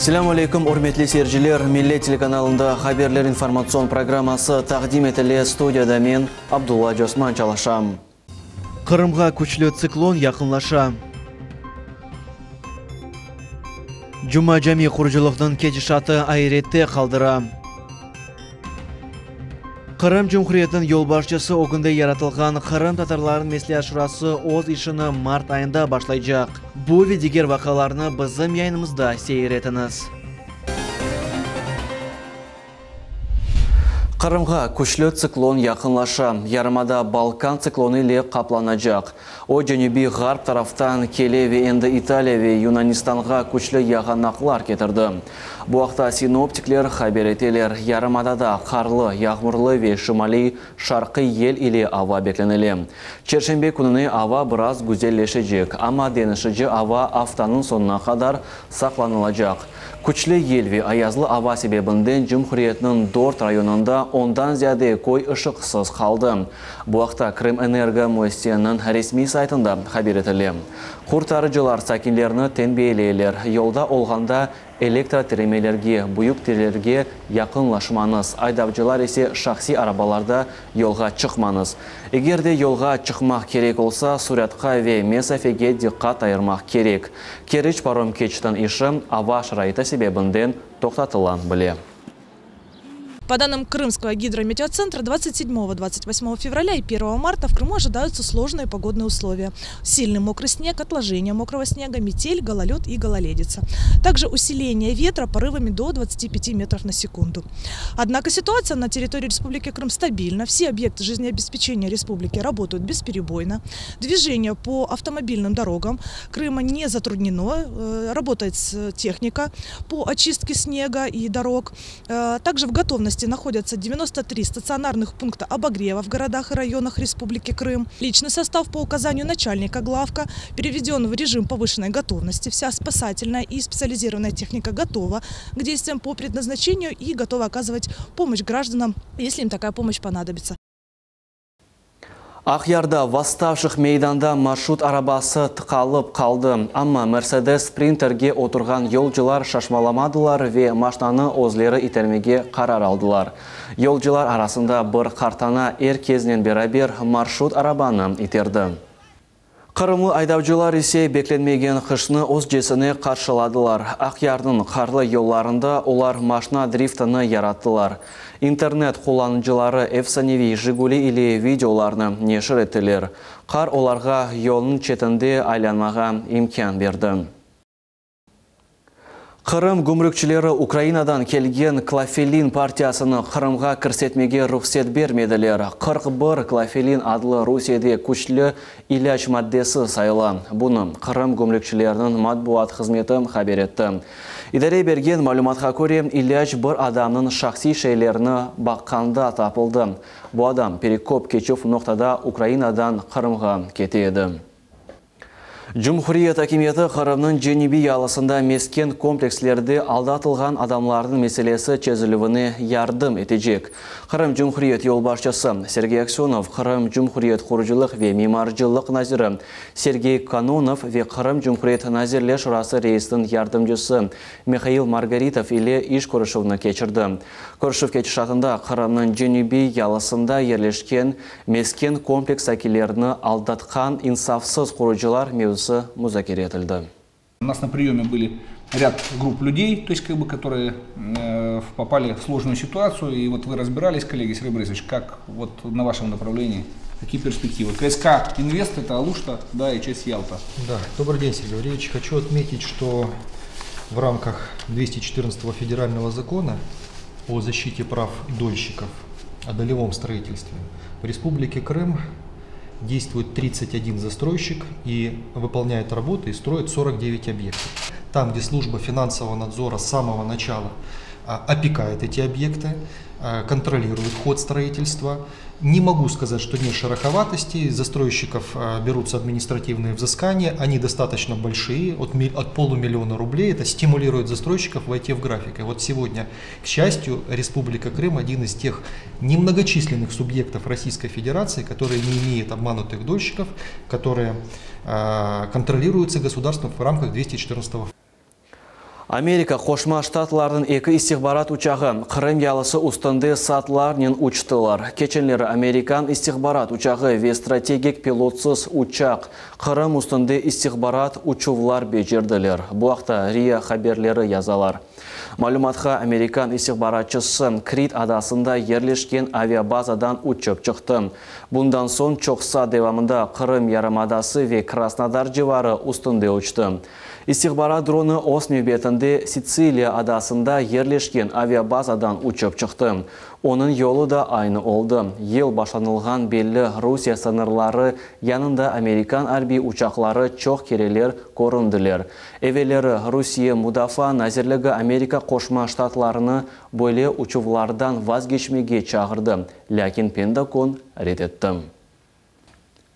Selâm aleyküm, ürmetli seyirciler! Millet telekanalında Haberler informatsion programması taqdim etile, studiyada men, Abdulla Cosman çalışam. Qırımğa küçlü tsiklon yaqınlaşa. Cuma Cami qurucılıqnıñ ketişatı ayrette qaldıra. Qırım Cumhuriyetiniñ yolbaşçısı ögünde yaratılğan Qırımtatarlarnıñ Mesleat Şurası öz işini mart ayında başlaycaq. Bu ve diger vaqialarnı bizim yayınımızda seyir etiñiz. Qırımğa küçlü tsiklon yaqınlaşa. Yarımada Balkan tsiklonı ile qaplanacaq. O, cenübiy-ğarp taraftan kele ve endi İtaliya ve Yunanistanğa küçlü yağanaqlar ketirdi. Bu aqta sinoptikler haber eteler. Yarımadada qarlı, yağmurlı ve şimaliy-şarqiy yel ile ava beklenile. Çerşenbe kününe ava biraz güzelleşecek, amma deñişici ava aftanıñ soñuna qadar saqlanılacaq. Küçlü yel ve ayazlı ava sebebinden cumhuriyetniñ dört rayonında ondan ziyade köy ışıqsız qaldı. Bu aqta Krımenergo müessiseniñ resmiy saytında haber etile. Qurtarıcılar sakinlerni tenbiyeleyler, yolda olğanda elektrotiremelerge, büyük tirelerge yaqınlaşmañız, aydavcılar ise şahsiy arabalarda yolğa çıqmañız. Eger de yolğa çıqmaq kerek olsa, suratqa ve mesafege diqqat ayırmaq kerek. Keriç parom keçitiniñ işi ava şaraiti sebebinden toqtatıla bile. По данным Крымского гидрометеоцентра, 27-28 февраля и 1 марта в Крыму ожидаются сложные погодные условия. Сильный мокрый снег, отложение мокрого снега, метель, гололед и гололедица. Также усиление ветра порывами до 25 метров на секунду. Однако ситуация на территории Республики Крым стабильна. Все объекты жизнеобеспечения республики работают бесперебойно. Движение по автомобильным дорогам Крыма не затруднено. Э, работает техника по очистке снега и дорог. Э, также в готовности находятся 93 стационарных пункта обогрева в городах и районах Республики Крым. Личный состав по указанию начальника главка переведен в режим повышенной готовности. Вся спасательная и специализированная техника готова к действиям по предназначению и готова оказывать помощь гражданам, если им такая помощь понадобится. Aqyarda Vosstavşih meydanda marşrut arabası tıqalıp qaldı, amma Mersedes Sprinterge oturğan yolcular şaşmalamadılar ve maşnanı özleri itermege qarar aldılar. Yolcular arasında bir qartana er keznen beraber marşrut arabanı iterdi. Qırımlı aydavcılar ise beklenmegen qışnı özcesine qarşıladılar. Aqyarnıñ qarlı yollarında olar maşna driftini yarattılar. İnternet qullanıcıları efsaneviy Jiguli ile videolarnı neşir ettiler. Qar olarğa yolnıñ çetinde aylanmağa imkân berdi. Qırım gümrükçileri Ukrainadan kelgen klofillin partiyasını Qırımğa kirsetmege ruhset bermediler. 41 klofillin adlı Rusiyede küçlü ilâc maddesi sayıla. Bunı Qırım gümrükçileriniñ matbuat hızmeti haber etti. İdare bergen malümatqa köre, ilâc bir adamnıñ şahsiy şeylerini baqqanda tapıldı. Bu adam Perekop keçüv noqtada Ukrainadan Qırımğa kete edi. Cumhuriyet akimiyeti Qırımnıñ cenübiy yalısında mesken komplekslerde aldatılğan adamlarnıñ meselesi çezilüvine yardım etecek. Qırım Cumhuriyet yolbaşçısı Sergey Aksönov, Qırım Cumhuriyet qurucılıq ve mimarcılıq naziri Sergey Kononov ve Qırım Cumhuriyet Nazirler Şurası reisiniñ yardımcısı Mihail Margaritov ile iş körüşüvni keçirdi. Körüşüv ketişatında Qırımnıñ cenübiy yalısında yerleşken mesken kompleks sakinlerini aldatqan insafsız qurucılar mevzusı muzakere etildi. У нас на приеме были ряд групп людей, то есть как бы, которые попали в сложную ситуацию. И вот вы разбирались, коллеги, Сергей Борисович, как вот на вашем направлении, какие перспективы? КСК Инвест это Алушта, да, и часть Ялта. Да, добрый день, Сергей Валерьевич. Хочу отметить, что в рамках 214 федерального закона о защите прав дольщиков, о долевом строительстве, в Республике Крым действует 31 застройщик и выполняет работы и строит 49 объектов. Там, где служба финансового надзора с самого начала опекает эти объекты, контролирует ход строительства. Не могу сказать, что нет шероховатостей, застройщиков берутся административные взыскания, они достаточно большие, от, от полумиллиона рублей, это стимулирует застройщиков войти в график. И вот сегодня, к счастью, Республика Крым один из тех немногочисленных субъектов Российской Федерации, которые не имеют обманутых дольщиков, которые контролируются государством в рамках 214 Amerika Qoşma Ştatlarınıñ eki istihbarat uçağı Qırım yalısı üstünde saatlarnen uçtılar. Keçenleri amerikan istihbarat uçağı ve strategik pilotsız uçaq Qırım üstünde istihbarat uçuvlar becerdiler. Bu aqta RIA haberleri yazalar. Malümatqa, amerikan istihbaratçısı Krit adasında yerleşken aviabazadan uçıp çıqtı. Bundan soñ çoq saat devamında Qırım yarımadası ve Krasnodar civarı üstünde uçtı. İstihbarat dronı öz nevbetinde Sitsiliya adasında yerleşken aviabazadan uçıp çıqtı. Onıñ yolu da aynı oldı. Yıl başlanılğan belli Rusiye sıñırları yanında amerikan arbiy uçaqları çoq kereler köründiler. Evelleri Rusiye Mudafaa nazirligi Amerika Qoşma Ştatlarını böyle uçuvlardan vazgeçmege çağırdı, lâkin Pentagon red etti.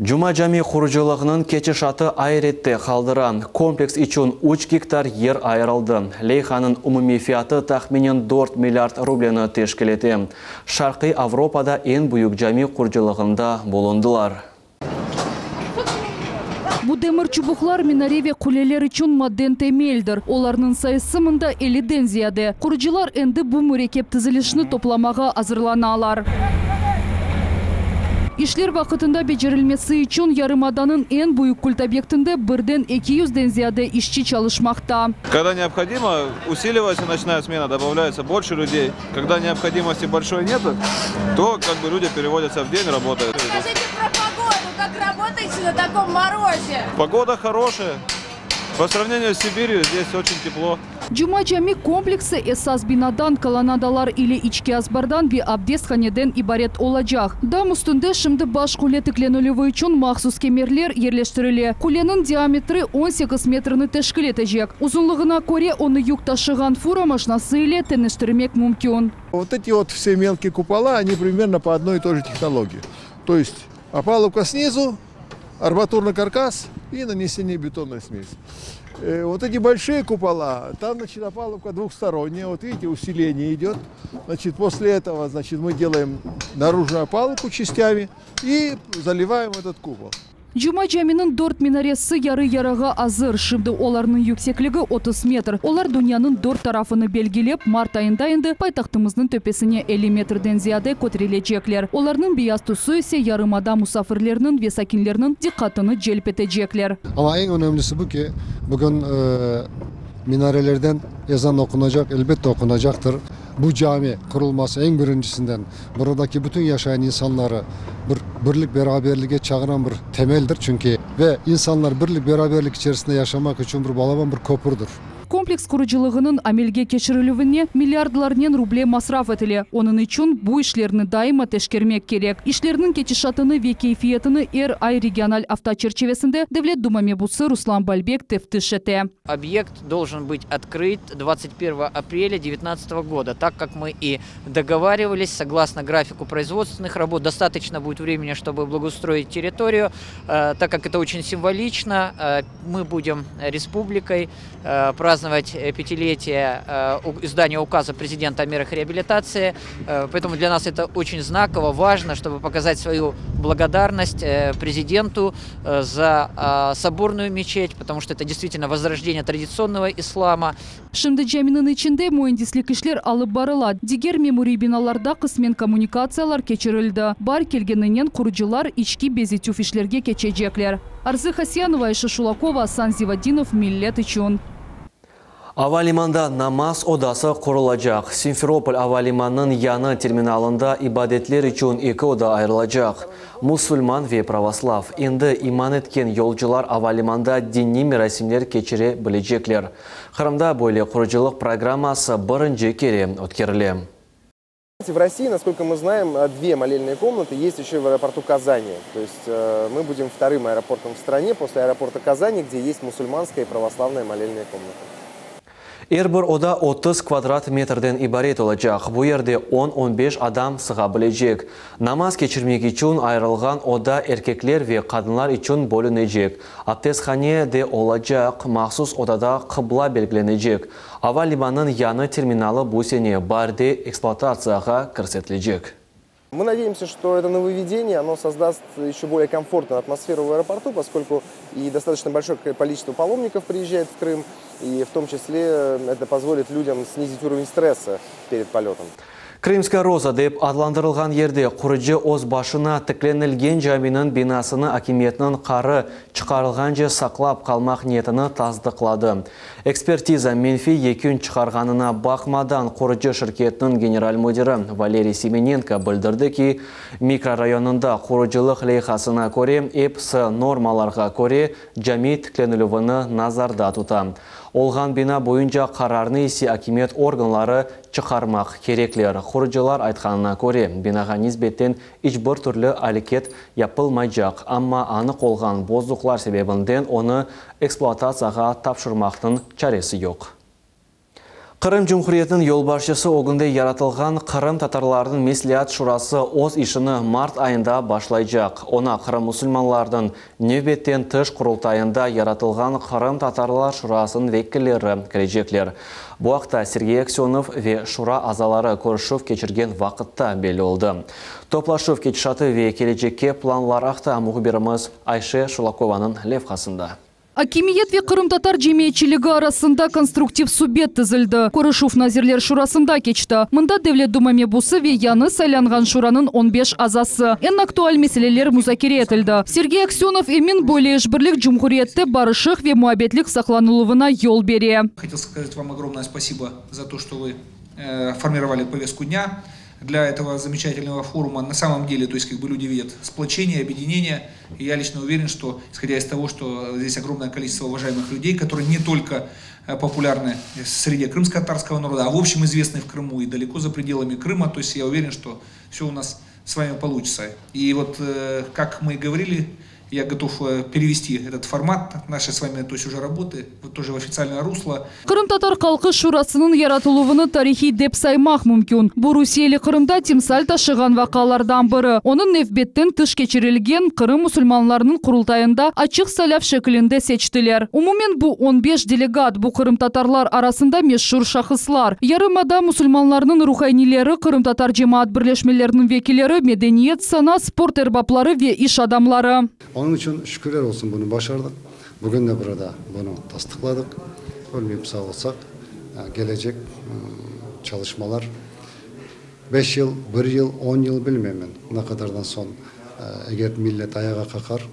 Cuma Cami qurucılığınıñ ketişatı ayrette qaldıra. Kompleks içün üç gektar yer ayırıldı. Leyhanıñ umumiy fiyatı tahminen dört milliard rubleni teşkil ete. Şarqiy Avropada eñ büyük cami qurucılığında bulundılar. Bu demir çubuqlar minare ve quleler içün maden temeldir. Olarnıñ sayısı mında elliden ziyade. Qurucılar endi bu mürekkep tizilişni toplamağa azırlanalar. İşler vaqıtında becerilmesi içün yarımadanıñ eñ büyük kult obyektinde birden 200-den ziyade işçi çalışmaqta. Когда необходимо, усиливается ночная смена, добавляется больше людей. Когда необходимости большой нету, то как бы люди переводятся в день, работают. Скажите про погоду, как работаете на таком морозе? Погода хорошая. По сравнению с Сибирью здесь очень тепло. Cuma Cami kompleksi esas binadan, kolonnadalar ile içki azbardan ve abdesthaneden ibaret olacaq. Dam üstünde şimdi baş qule tiklenilüvi içün mahsus kemerler yerleştirile. Quleniñ diametri 18 metrni teşkil etecek. Uzunlığına köre onı yük taşığan fura maşinası ile teñeştirmek mümkün. Вот эти вот все мелкие купола, они примерно по одной и той же технологии. То есть опалубка снизу, арматурный каркас и нанесение бетонной смеси. Вот эти большие купола, там, значит, опалубка двухсторонняя, вот видите, усиление идет. Значит, после этого, значит, мы делаем наружную опалубку частями и заливаем этот купол. Cuma Caminiñ dört minaresi yarı-yarığa azır. Şimdi olarnıñ yüksekligi 30 metr. Olar dünyanıñ dört tarafını belgilep, mart ayında endi paytahtımıznıñ töpesine 50 metrden ziyade köterilecekler. Olarnıñ beyaz tüsü ise yarımada musafirleriniñ ve sakinleriniñ diqqatını celp etecekler. Ama eñ önemlisi bu ki, bugün minarelerden ezan oqunacaq, elbette oqunacaqtır. Bu cami qurulması eñ birincisinden buradaki bütün yaşayan insanları bir birlik beraberlikke çağıran bir temeldir, çünki ve insanlar birlik beraberlik içerisinde yaşamaq içün bir balaban bir köpürdir. Kompleks qurucılığınıñ amelge keçirilüvine milliardlarnen ruble masraf etile. Onıñ içün bu işlerni daima teşkermek kerek. İşlerniñ ketişatını ve keyfiyetini er ay regional afta çerçivesinde Devlet Duma mebusı Ruslan Balbek teftiş ete. Объект должен быть открыт 21 апреля 2019 года, так как мы и договаривались, согласно графику производственных работ. Достаточно будет времени, чтобы благоустроить территорию, так как это очень символично. Мы будем республикой праздновать пятилетие издания указа президента о мерах реабилитации. Поэтому для нас это очень знаково, важно, чтобы показать свою благодарность президенту за соборную мечеть, потому что это действительно возрождение традиционного ислама. Şimdi caminiñ içinde müendislik işler alıp barıla. Diger memuriy binalarda qısmen kommunikatsiyalar keçirildi. Baar kelgeninen qurucılar içki bezetüv işlerge keçecekler. Arzı Hasyanova, Ayşe Şulakova, Asan Zivadinov, Millet içün. Ava limanda namaz odası qurulacaq. Simferopol ava limanınıñ yañı terminalında ibadetler içün eki oda ayırılacaq. Musulman ve pravoslav. Endi iman etken yolcular ava limanda diniy merasimler keçire bilecekler. Qırımda böyle qurucılıq programması birinci kere ötkerile. В России, насколько мы знаем, две молельные комнаты есть еще в аэропорту Казани. То есть мы будем вторым аэропортом в стране после аэропорта Казани, где есть мусульманская и православная молельная комната. Er bir oda 30 kvadrat metrden ibaret olacaq. Bu yerde 10-15 adam sığa bilecek. Namaz keçirmek içün ayırılğan oda erkekler ve qadınlar içün bölünecek. Abdesthane de olacaq, mahsus odada qıbla belgilenecek. Ava limanınıñ yañı terminalı bu sene baarde ekspluatatsiyağa kirsetilecek. Мы надеемся, что это нововведение, оно создаст еще более комфортную атмосферу в аэропорту, поскольку и достаточно большое количество паломников приезжает в Крым. И в том числе это позволит людям снизить уровень стресса перед полетом. Krımskaya roza dep adlandırılğan yerde qurucı öz başına tiklenilgen caminiñ binasını akimiyetniñ qararı çıqarılğance saqlap qalmaq niyetini tasdıqladı. Ekspertiza menfiy yekün çıqarğanına baqmadan qurucı şirketiniñ general müdiri Valeriy Semenenko bildirdi ki, mikrorayonında qurucılıq leyhasına köre episi normalarğa köre cami tiklenilüvini nazarda tuta. Olğan bina boyunca qararnı ise akimiyet organları çıqarmaq kerekler. Qurucılar aytqanına köre, binağa nisbeten iç bir türlü areket yapılmaycaq, amma anıq olğan bozuqlar sebebinden onı ekspluatatsiyağa tapşırmaqnıñ çaresi yoq. Qırım Cumhuriyetiniñ yolbaşçısı ögünde yaratılğan Qırımtatarlarnıñ Mesleat şurası öz işini mart ayında başlaycaq. Oña Qırım musulmanlarınıñ nevbetten tış Qurultayında yaratılğan Qırımtatarlar şurasınıñ vekilleri kirecekler. Bu aqta Sergey Aksönov ve şura azaları körüşüv keçirgen vaqıtta belli oldı. Toplaşuv ketişatı ve kelecekke planlar aqta mühbirimiz Ayşe Şulakovanıñ levhasında. Akimiyet ve qırımtatar cemiyetçiligi arasında konstruktiv subet tizildi. Körüşüv Nazirler Şurasında keçti. Mında Devlet Duma mebusı ve yañı saylanğan şuranıñ on beş azası. Eñ aktual meseleler muzakere etildi. Sergey Aksönov emin, böyle işbirlik cumhuriyette barışıq ve muabbetlik saqlanıluvına yol bere. Хотел сказать вам огромное спасибо за то, что вы формировали повестку дня для этого замечательного форума. На самом деле, то есть, как бы люди видят сплочение, объединение. И я лично уверен, что, исходя из того, что здесь огромное количество уважаемых людей, которые не только популярны в среде крымско-татарского народа, а в общем известны в Крыму и далеко за пределами Крыма, то есть я уверен, что все у нас с вами получится. И вот, как мы и говорили, я готов перевести этот формат нашей с вами, то есть уже работы, вот тоже в официальное русло. Qırımtatar halqı şurasınıñ yaratıluvını tarihiy dep saymaq mümkün. Bu rusiyeli Qırımda timsal taşığan vaqialardan biri. Onı nevbetten tış keçirilgen Qırım musulmanlarınıñ Qurultayında açıq saylav şekilinde seçtiler. Umumen bu on beş delegat, bu qırımtatarlar arasında meşur şahıslar. Yarımada musulmanlarınıñ ruhaniyleri, qırımtatar cemaat birleşmeleriniñ vekilleri, medeniyet, sanat, sport erbapları ve iş adamları. Onıñ içün şükürler olsun bunı başardıq. Bugün de burada bunı tasdıqladıq. Ölmeyip sağ olsaq, kelecek çalışmalar beş yıl, bir yıl, on yıl bilmeymen, ne qadardan soñ, eger millet ayağa qaqar,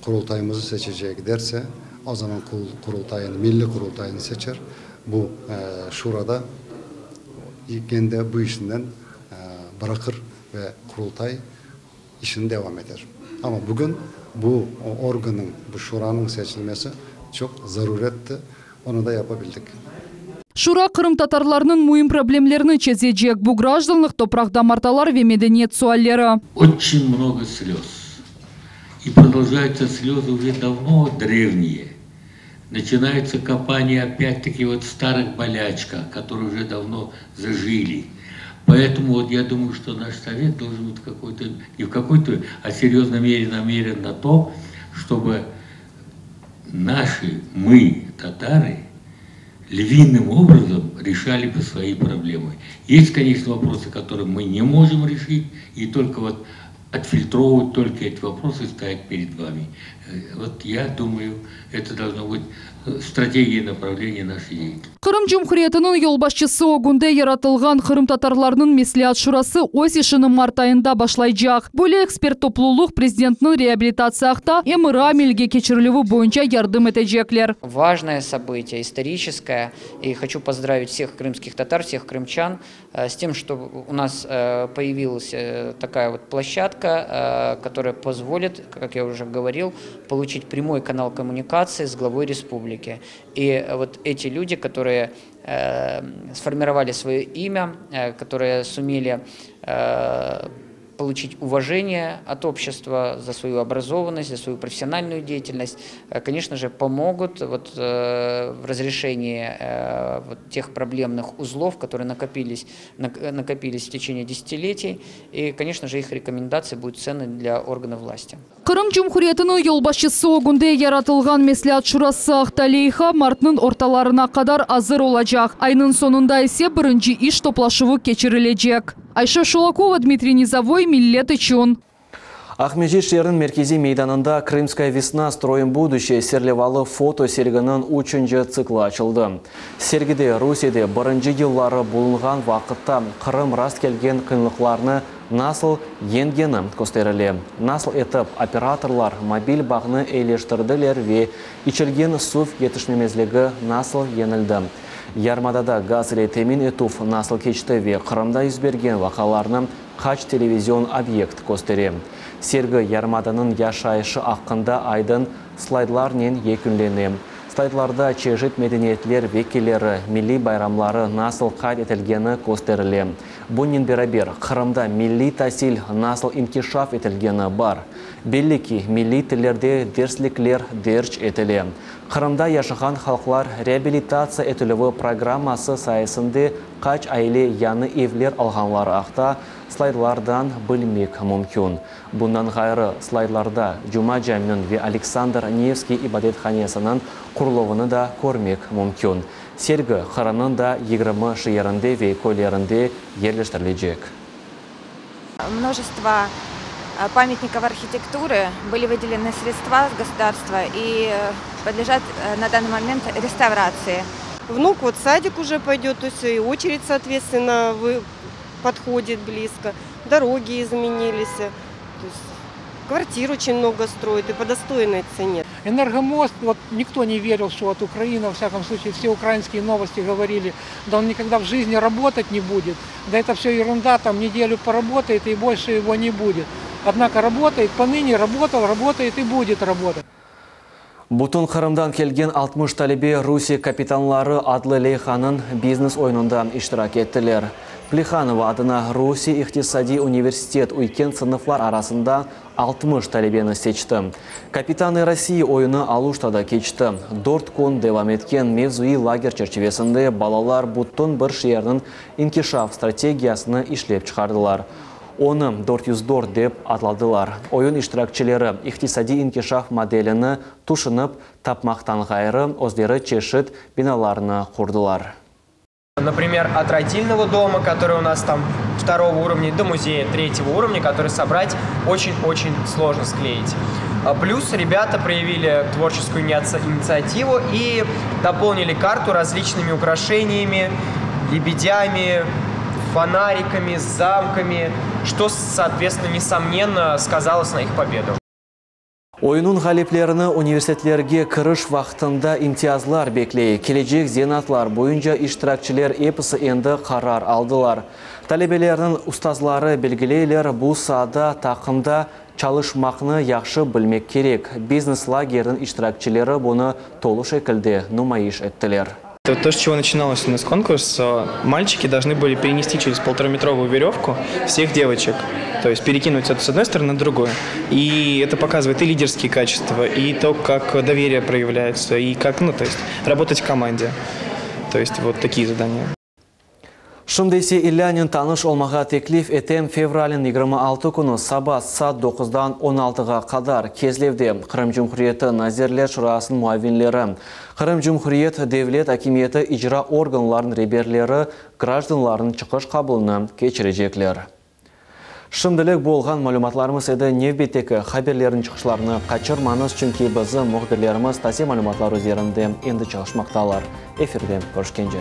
Qurultayımızı seçecek derse, o zaman Qurultayını, Milliy Qurultayını seçer. Bu Şurada kendi bu işinden bıraqır ve Qurultay işini devam eter. Amma bugün bu organnıñ, bu Şuranıñ seçilmesi çoq zaruretti, onı da yapa bildik. Şura qırımtatarlarnıñ müim problemlerini çezecek, bu grajdanlıq, topraq damartalar ve medeniyet sualleri. Oçen mnogo slez. И продолжаются слезы уже давно древние. Начинается копание опять-таки вот в старых болячках, которые уже давно зажили. Поэтому вот я думаю, что наш совет должен быть какой-то, не в какой-то, а серьезной мере намерен на то, чтобы наши, мы, татары, львиным образом решали бы свои проблемы. Есть, конечно, вопросы, которые мы не можем решить, и только вот отфильтровывать только эти вопросы и ставить перед вами. Вот я думаю, это должно быть стратегия направления нашей деятельности. Qırım Cumhuriyetiniñ yolbaşçısı ögünde yaratılğan Qırımtatarlarnıñ Mesleat şurası öz işini mart ayında başlaycaq. Böyle ekspert toplulıq prezidentniñ reabilitatsiya aqta emiri amelge keçirilüvi boyunca yardım etecekler. Важное событие, историческое. И хочу поздравить всех крымских татар, всех крымчан с тем, что у нас появилась такая вот площадка, которая позволит, как я уже говорил, получить прямой канал коммуникации с главой республики. И вот эти люди, которые сформировали свое имя, которые сумели получить уважение от общества за свою образованность, за свою профессиональную деятельность, конечно же, помогут вот, в разрешении вот тех проблемных узлов, которые накопились, накопились в течение десятилетий. И, конечно же, их рекомендации будут ценны для органов власти. Qırım Cumhuriyetiniñ yolbaşçısı ögünde yaratılğan Mesleat şurası aqta leyha martnıñ ortalarına qadar azır olacaq. Aynıñ soñunda ise birinci iş toplaşuvı keçirilecek. Ayşe Şulakova, Dmitriy Nizovoy, Millet içün. Aqmescit şeeriniñ merkeziy meydanında Krımskaya vesna, stroim buduşçeye serlevalı foto serginiñ üçünci tsikli açıldı. Sergide Rusiyede birinci yılları bulunğan vaqıtta Qırım rastkelgen qıyınlıqlarnı nasıl yeñgeni kösterile, nasıl etip operatorlar mobil bağnı eyleştirdiler ve içilgen suv yetişmemezligi nasıl yeñildi, yarımadada gaz ile temin etüv nasıl keçti ve Qırımda yüz bergen vaqialarnı qaç televizion obyekt köstere. Sergi yarımadanıñ yaşayışı aqqında aydın slaydlarnen yekünlene. Slaydlarda çeşit medeniyetler vekilleri, milliy bayramları nasıl qayd etilgeni kösterile. Bunen beraber, Qırımda milliy tasil nasıl inkişaf etilgeni bar. Belli ki, milliy tillerde derslikler derc etile. Qırımda yaşağan halqlar reabilitatsiya etilüvi programması sayesinde qaç aile yañı evler alğanları aqta slaydlardan bilmek mümkün. Bundan ğayrı, slaydlarda Cuma Caminiñ ve Aleksandr Nevskiy ibadethanesiniñ quruluvını da körmek mümkün. Sergi Qırımnıñ da 20 şeerinde ve köylerinde yerleştirilecek. Множество памятников архитектуры были выделены средства с государства и подлежат на данный момент реставрации. Внук вот в садик уже пойдет, то есть и очередь, соответственно, подходит близко, дороги изменились, то есть квартир очень много строят и по достойной цене. Энергомост, вот никто не верил, что вот Украина, во всяком случае, все украинские новости говорили, да он никогда в жизни работать не будет, да это все ерунда, там неделю поработает и больше его не будет. Однако работает, поныне работал, работает и будет работать. Bütün Qırımdan kelgen 60 talebe Rusiye kapitanları adlı leyhanıñ biznes oyunında iştirak ettiler. Plehanova adına Rusiye iqtisadiy universitet üyken sınıflar arasında 60 talebeni seçti. Kapitanı Rossii oyunı Aluştada keçti. Dört kün devam etken mevzuiy lager çerçivesinde balalar bütün bir şeerniñ inkişaf strategiyasını işlep çıqardılar. Onı 404 dep adladılar. Oyun iştirakçileri iqtisadiy inkişaf modelini tüşünip tapmaqtan ğayrı, özleri çeşit binalarnı qurdılar. Например, от родильного дома, который у нас там второго уровня, до музея третьего уровня, который собрать очень-очень сложно склеить. Плюс ребята проявили творческую инициативу и дополнили карту различными украшениями, лебедями, фонариками, замками, что, соответственно, несомненно сказалось на их победу. Oyunnıñ ğaliplerini universitetlerge kiriş vaqtında imtiyazlar bekley. Kelecek zenaatlar boyunca iştirakçiler episi endi qarar aldılar. Talebelerniñ ustazları belgileyler, bu saada taqımda çalışmaqnı yahşı bilmek kerek. Biznes lageriniñ iştirakçileri bunı tolu şekilde numayış ettiler. Это то, с чего начиналось у нас конкурс. Мальчики должны были перенести через полутораметровую веревку всех девочек. То есть перекинуть это с одной стороны на другую. И это показывает и лидерские качества, и то, как доверие проявляется, и как, ну, то есть работать в команде. То есть вот такие задания. Şimdi ise ilânen tanış olmağa teklif etem fevralniñ 26 künü saba saat 9-dan 16-ğa qadar Kezlevde Qırım Cumhuriyeti Nazirler Şurasınıñ muavinleri, Qırım Cumhuriyet devlet akimiyeti icra organlarınıñ reberleri grajdanlarnıñ çıqış qabulını keçirecekler. Şimdilik bu olğan malümatlarımız edi. Nevbetteki haberlerniñ çıqışlarını qaçırmañız, çünki bizim mühbirlerimiz taze malümatlar üzerinde endi çalışmaqtalar. Efirde körüşkence.